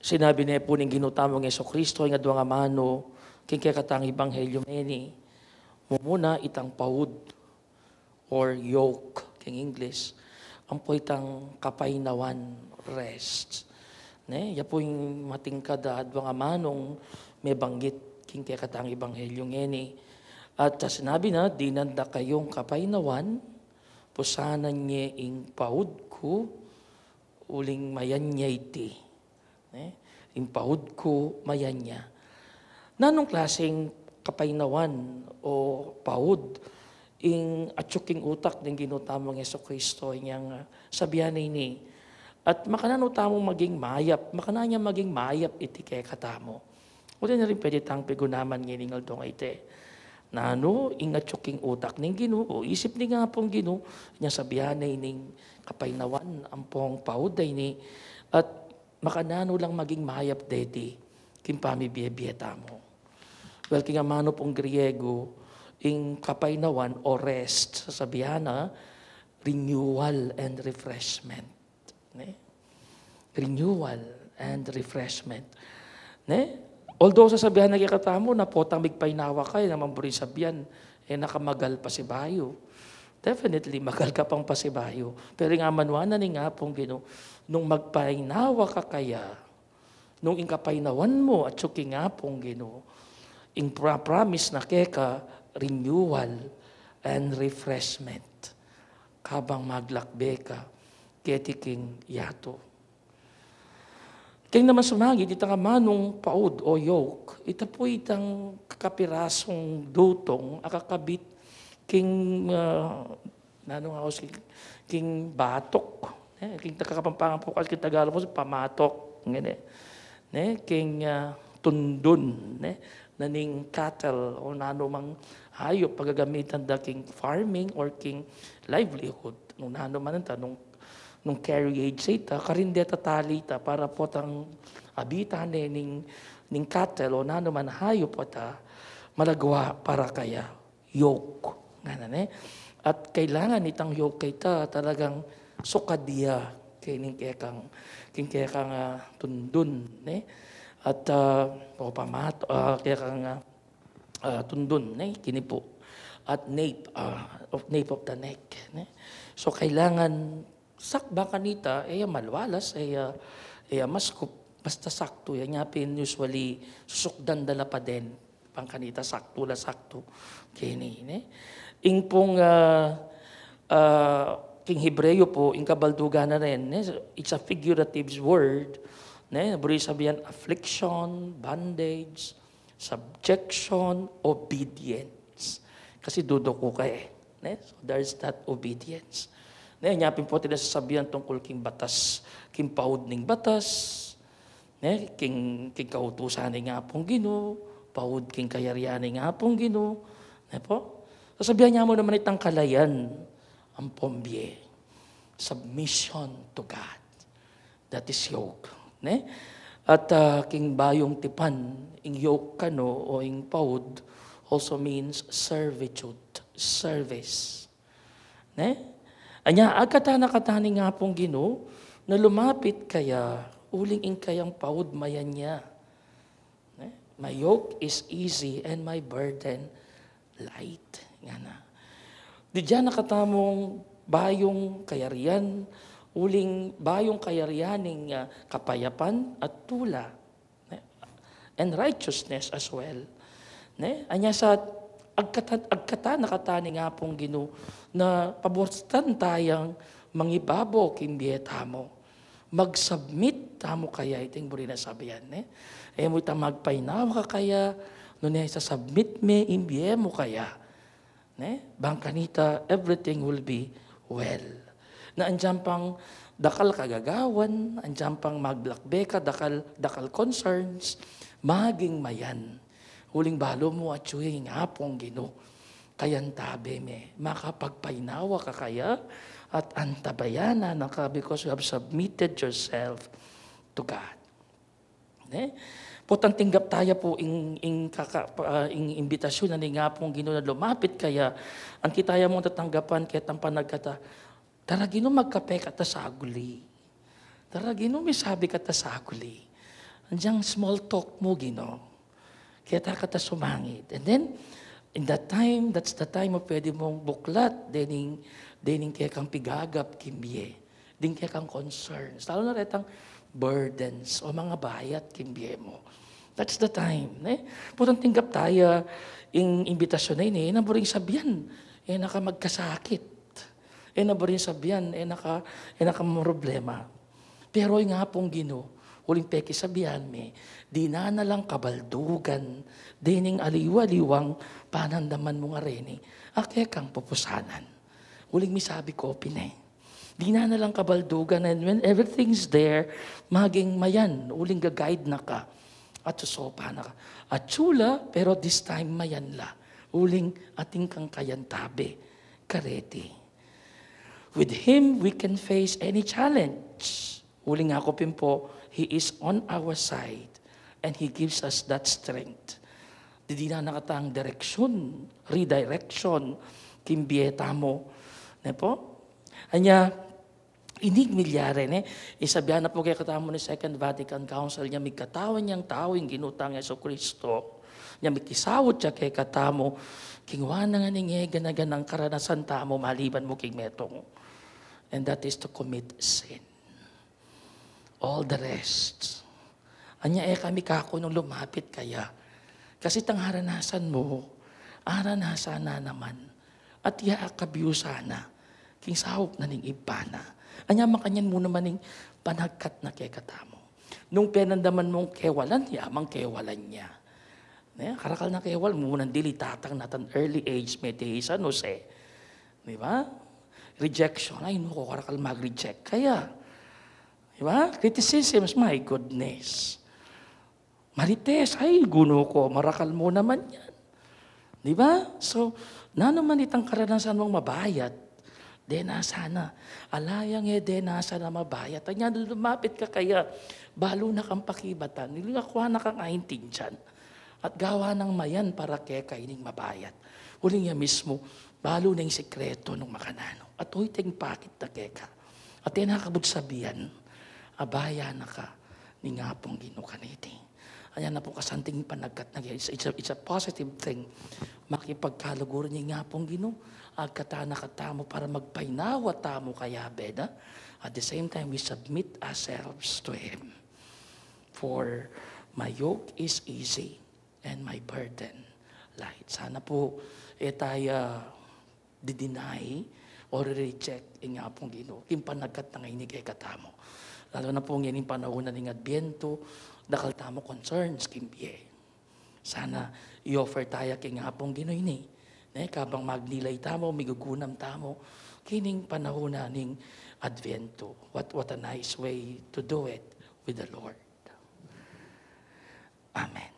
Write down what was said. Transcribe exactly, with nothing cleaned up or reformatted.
Sinabi ne pu ning Ginu tamung Jesucristo, ing aduang amanu king kekatang ebanghelyu ngeni, mumuna itang paud or yoke king English, ampo itang kapainawan, rest. Ne, ya pu ing matingkad a aduang amanung mebanggit king kekatang ebanghelyu ngeni. At, ah, sinabi na, "Dinan da kayung kapainawan, pusanan ye ing paud ku, uling mayan ya iti." Ne? "Ing paud ku mayan ya." Nanung klaseng kapainawan o paud ing atyu king utak ning Ginu tamung Jesucristo, inyang, ah, sabian na ini? At makananu tamu maging mayap, makananu ya maging mayap iti kekatamu? Uli na rin pwede tang pigunaman ngening aldo ngeni. Nanu ing atyu king utak ning Ginu o isip ning Apung Ginu, inyang sabian na ining kapainawan ampong paud a ini, at makananu lang maging mayap deti king pamibie-bie tamu? Well, king amanu pung Griego, ing kapainawan o rest, sasabian na renewal and refreshment. Ne? Renewal and refreshment. Ne? Although sasabian na kekatamu na potang migpainawa ka, e naman buri sabian, e na ka magal pasibayu. Definitely, magal ka pang pasibayu. Pero ing amanuan na ning Apung Ginu, nung magpainawa ka kaya, nung ing kapainawan mu atyu king Apung Ginu, ing pra-, promise na keka renewal and refreshment kabang maglakbe ka keti king yatu. King naman sumagi, itang amanung paud o yoke, ita pu itang kapirasung dutung a kakabit king, ah, nanu nga, o si-, king batok. Eh, king Kapampangan pu kasi, king Tagalog pu, pamatok. Ngeni. Ne, king, ah, tundun, ne, na ning cattle o nanu mang hayop a gagamitan da king farming or king livelihood. Nung nanu man ita, nung, nung carriage ita, karin de ta tali ita para potang abitan ne ning, ning cattle o nanu man hayop ita, malagwa para kaya yoke. Ngana ne. At kailangan itang yoke a ita talagang sukad ya king kekang, king kekang, ah, tundun, ne? At, ah, o pamat-, ah, kekang, ah, ah, tundun, ne? Kini pu. At nape, ah, of, nape of the neck, ne? So, kailangan sak-, bang kanita, e ya malwalas, e ya, e ya maskup, basta saktu ya. Nya pin usually susukdan da la pa den. Bang kanita saktu la saktu. Keni, ne? Ing pung, ah, ah, king Hebreo pu, ing kabaldugan na rin, ne? It's a figurative word, ne? Buri sabian affliction, bondage, subjection, obedience. Kasi duduku ka e. Ne? So, there's that obedience. Ne? Nya pin pu atin sasabian tungkul king batas, king paud ning batas, ne? King, king kautusan ning Apung Ginu, paud king kayarian ning Apung Ginu. Ne pu? Sasabian na mu naman itang kalayan ampong bie. Submission to God. That is yoke, ne? At, ah, king Bayung Tipan, ing yoke kanu o ing paud also means servitude, service. Ne? Anya, agkatan na kata ning Apung Ginu na lumapit kaya, uling ing kayang paud mayan ya. Ne? "My yoke is easy and my burden light." Ngana. Dinan na katamung bayung kayarian, uling bayung kayarian ning, ah, kapayapan at tula. Ne? And righteousness as well. Ne? Anya sa agkatan, agkatan na kata ning Apung Ginu na paburstan tayang mangibabo king bie tamu. Mag-submit tamu kaya, iti ing buri na sabian, ne? E mu ita magpainawa ka kaya, nune isasubmit me ing bie mu kaya, ne? Bang kanita, everything will be well. Na andian pang dakal kagagawan, andian pang maglakbe ka, dakal, dakal concerns, maging mayan. Uling balu mu atyu ing Apung Ginu. Kayantabe me, makapagpainawa ka kaya, at antabayanan na ka because you have submitted yourself to God. Ne? Potang tinggap taya pu ing, ing kaka-, ah, ing imbitasyun ning Apung Ginu na lumapit kaya, anti taya mung tatanggapan ketang panagkata, "Tara Ginu, magkape kata saguli. Tara Ginu, misabi kata saguli." Anyang small talk mu, Ginu. Keta ka ta sumangid. And then, in that time, that's the time a pwede mung buklat dening, dening kekang pigagap king bie, ding kekang concerns, lalo na retang burdens o mabayat king bie mu. That's the time, ne? Potang tinggap taya ing imbitasyun a ini, e na buring sabian, e na ka magkasakit. E na buring sabian, e na ka, e na ka mamroblema. Pero ing Apung Ginu, uling pekisabian mi, dinan na lang kabaldugan dening aliwa-aliwang panandaman mung areni a kekang pupusanan. Uling misabi ko pin e, dinan na lang kabaldugan, and when everything's there, maging mayan, uling ga-guide na ka at susopa na ka. Atsu la, pero this time mayan la, uling atin kang kayantabe kareti. With Him, we can face any challenge. Uling aku pin pu, He is on our side and He gives us that strength. Didinan na katang direksyun, redirection king bie tamu. Ne pu? Anya, ining milyari, ne? Isabian na pu kekatamu ning Second Vatican Council, inya migkatawan yang tau ing Ginu tang Jesucristo, inya mikisaut ya kekatamu, kingwa na ngeni ing gana-ganang karanasan tamu maliban mu king metung. And that is to commit sin. All the rest. Anya e ka mikakunung lumapit kaya. Kasi itang aranasan mu, aranasan na naman. At ya akabiusan na king saup na ning Ibpa na. Anya makanyan mu naman ing panagkat na kekatamu. Nung penandaman mung kewalan, ya mang kewalan ya. Ne? Karakal na kewal mu nang dili tatang na tan early age, mete i San Jose. Di ba? Rejection, ay, nu ko karakal mag-reject kaya. Di ba? Criticisms, my goodness. Marites, ay, Ginu ko, marakal mu naman yan. Di ba? So, nanu man itang karanasan mung mabayat, denasan na. Ala yang e denasan a mabayat, anya lumapit ka kaya, balu na kang pakibatan, uling akua na kang aintindian. At gawa nang mayan para keka ining mabayat. Uling ya mismu, balu na ing sikretu nung makananu. At oyteng pakit na keka. At e na ka kabud sabian, abaya na ka ning Apung Ginu kaniti. Anya na pu kasanting panagkat na, it's, it's a, it's a positive thing. Makipagkaluguran ing Apung Ginu, agkatan na katamu para magpainawa tamu kayabe na. At the same time, we submit ourselves to Him. For my yoke is easy and my burden light. Sana pu, e taya di-deny o reject ing Apung Ginu king panagkat na ngeni kekatamu. Lalu na pu ngeni ing panaun na ning Adbyento, dakal tamu concerns king bie. Sana i-offer taya king Apung Ginu ini, ne, kabang magnilay tamu, migugunam tamu kening panaun na ning Adbyento. What, what a nice way to do it with the Lord. Amen.